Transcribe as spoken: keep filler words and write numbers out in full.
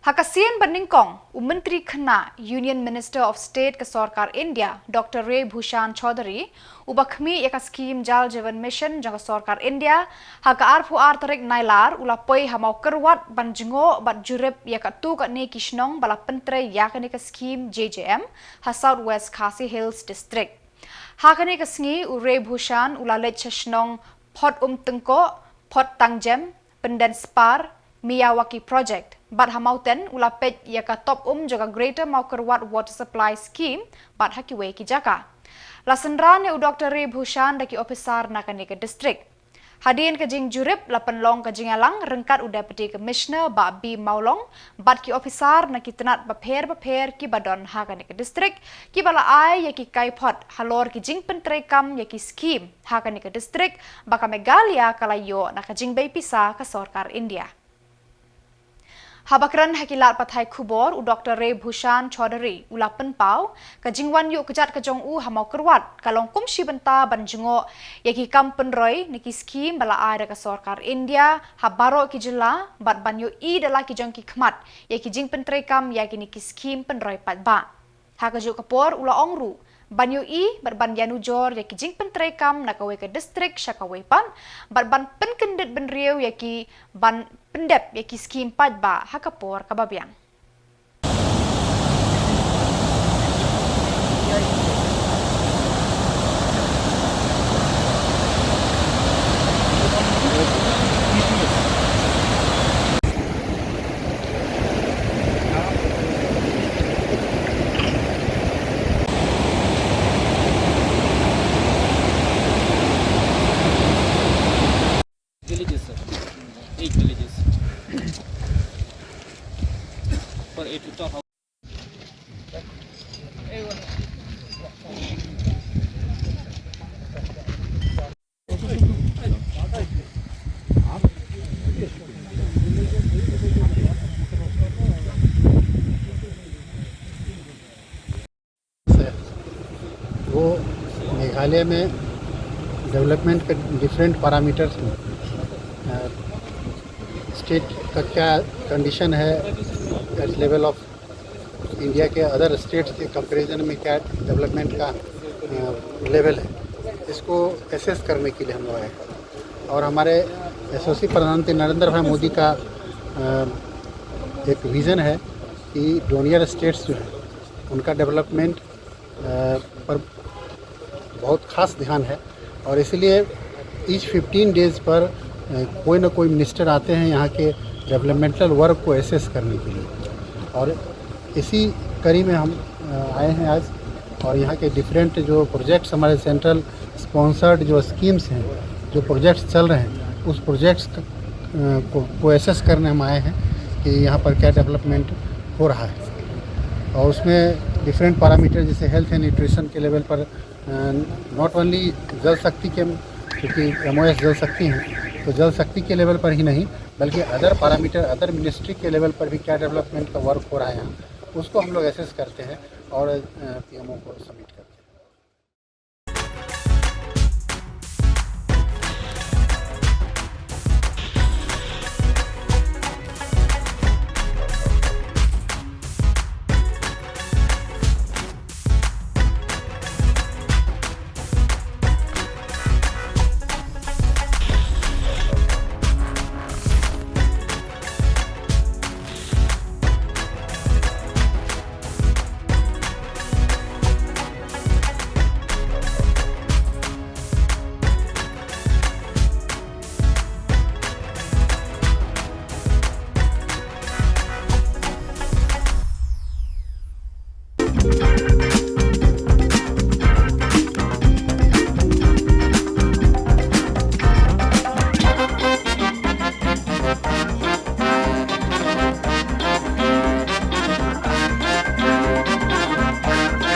Ha ka sien ba nyngkong, u Myntri Khynnah, Union Minister of State ka Sorkar India, Doctor Ray Bhushan Chaudhary, uba khmih ïa ka skhim Jal Jeevan Mission jong ka Sorkar India, ha ka arphew ar tarik Nailar, u la poi ha Mawkyrwat ban jngoh bad jurip ïa katto katne ki shnong ba la pyntrei ïa kane ka skhim J J M, ha South West Khasi Hills District. Ha kane ka sngi, u Ray Bhushan u la leit sha shnong Phot Um Tyngkoh, Phot Tangjem, Pyndenspar, Miyawaki Project, bad ha Mawten u la peit ïa ka top um jong ka Greater Mawkyrwat Water Supply Scheme, bad ha kiwei ki jaka. La synran ïa u Doctor Ray Bhushan da ki ophisar na kane ka district. Hadien ka jingjurip la pynlong ka jingïalang ryngkat u Deputy Commissioner Bah B Mawlong, bad ki ophisar na ki tnat bapher bapher kiba don ha kane ka district, kiba la ai ïa ki kaiphod halor ki jingpyntreikam ïa ki skhim ha kane ka district, ba ka Meghalaya ka la ïoh na ka jingbei pisa ka Sorkar India. Haba kren ha ki lad pathai khubor, u Doctor Ray Bhushan Chaudhary u la pynpaw, ka jingwan ïuh kjat ka jong u ha Mawkyrwat ka long kum shi bynta ban jngoh ïa ki kam pynroi na ki skhim ba la ai da ka Sorkar India ha baroh ki jylla, bad ban ïohi da la ki jong ki khmat ïa ki jingpyntreikam ïa kine ki skhim pynroi paidbah. Ha kajuh ka por u la ong ruh, ban ïohi bad ban ïanujor ïa ki jingpyntreikam na kawei ka district sha kawei pat, bad ban pynkyndit bynriew ïa ki ban pyndep ïa ki skhim paidbah ha ka por kaba biang. Villages, sir. Eight villages. For eight to वो मेघालय में डेवलपमेंट के डिफरेंट पैरामीटर्स में, अ, स्टेट का क्या कंडीशन है at level of India के अदर स्टेट्स के कंपैरिजन में क्या डेवलपमेंट का, अ, लेवल है, इसको एसेस करने के लिए हम लोग आए हैं। और हमारे यशस्वी प्रधानमंत्री नरेंद्र भाई मोदी का, अ, एक विज़न है कि डोनियर स्टेट्स जो है, उनका डेवलपमेंट, अ, पर बहुत खास ध्यान है और इसीलिए ईच फिफ्टीन डेज पर, अ, कोई ना कोई मिनिस्टर आते हैं यहाँ के डेवलपमेंटल वर्क को एसेस करने के लिए। और इसी कड़ी में हम, अ, आए हैं आज और यहाँ के डिफरेंट जो प्रोजेक्ट्स हमारे सेंट्रल स्पॉन्सर्ड जो स्कीम्स हैं, जो प्रोजेक्ट्स चल रहे हैं, उस प्रोजेक्ट्स क-, अ, को, को एसेस करने हम आए हैं कि यहाँ पर क्या डेवलपमेंट हो रहा है। और उसमें डिफरेंट पैरामीटर जैसे हेल्थ एंड न्यूट्रिशन के लेवल पर, अ, नॉट ओनली जल शक्ति के, क्योंकि एमओएस जल शक्ति हैं, तो जल शक्ति के लेवल पर ही नहीं, बल्कि अदर पैरामीटर, अदर मिनिस्ट्री के लेवल पर भी क्या डेवलपमेंट का वर्क हो रहा है यहाँ, उसको हम लोग एसेस करते हैं और, अ, पीएमओ को सबमिट